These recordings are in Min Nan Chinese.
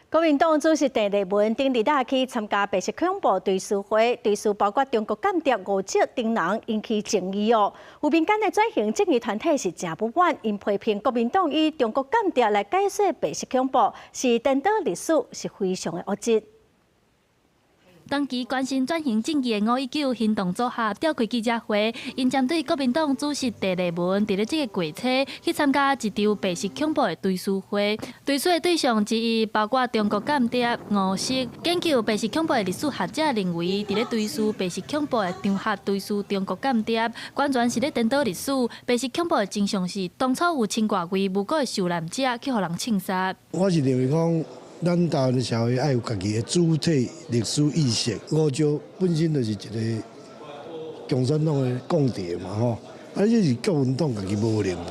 國民黨主席鄭麗文頂日仔去參加白色恐怖追思會，追思包括中國間諜吳石等人引起爭議哦。有民間的轉型正義團體是誠不滿，𪜶批評國民黨以中國間諜來解釋白色恐怖，是顛倒歷史，是非常的惡質。長期關心轉型正義的519行動組合召開記者會，𪜶針對國民黨主席鄭麗文佇咧這个月初去參加一場白色恐怖的追思會，追思的對象之一包括中國間諜吳石。研究白色恐怖的歷史學者認為，佇咧追思白色恐怖的場合追思中國間諜，完全是咧顛倒歷史。白色恐怖的真相是，當初有千外位無辜的受難者去予人槍殺。我是認為講，咱台灣的社會愛有家己的主體歷史意識。吳石本身就是一个共產黨的共諜嘛，吼！啊，這是國民黨家己無能嘛。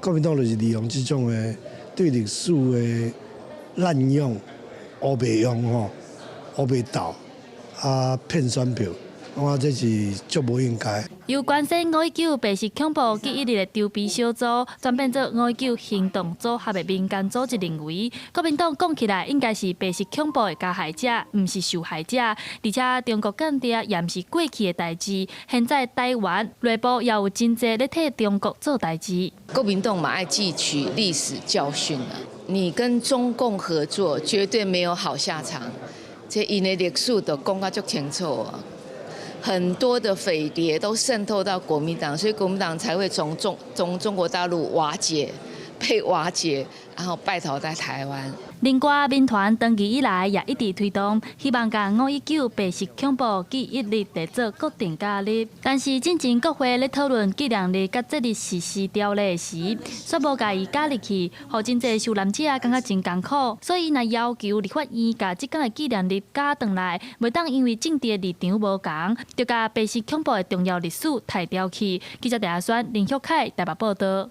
國民黨就是利用這種的對歷史的濫用、烏白用吼、烏白鬥啊，騙選票，我這是足無應該。由關心519白色恐怖記憶日的籌備小組，轉變做519行動組合的民間組織認為，國民黨講起來應該是白色恐怖的加害者，毋是受害者。而且中國間諜也毋是過去的代誌，現在台灣內部也有真濟咧替中國做代誌。國民黨嘛愛汲取歷史教訓啊！你跟中共合作，絕對沒有好下場。這𪜶的歷史都講甲足清楚啊！很多的匪諜都滲透到國民黨，所以國民黨才會從中國大陸瓦解，被瓦解，然後敗逃在台灣。另外，民團長期以來也一直推動，希望共519白色恐怖記憶日列做國定假日。但是，進前國會咧討論紀念日佮節日實施條例時，煞無共伊加入去，予真濟受難者感覺真艱苦。所以，若要求立法院共這工的紀念日加轉來，袂當因為政治的立場無仝，就共白色恐怖的重要歷史刣掉去。記者鄭阿宣、林旭凱台北報道。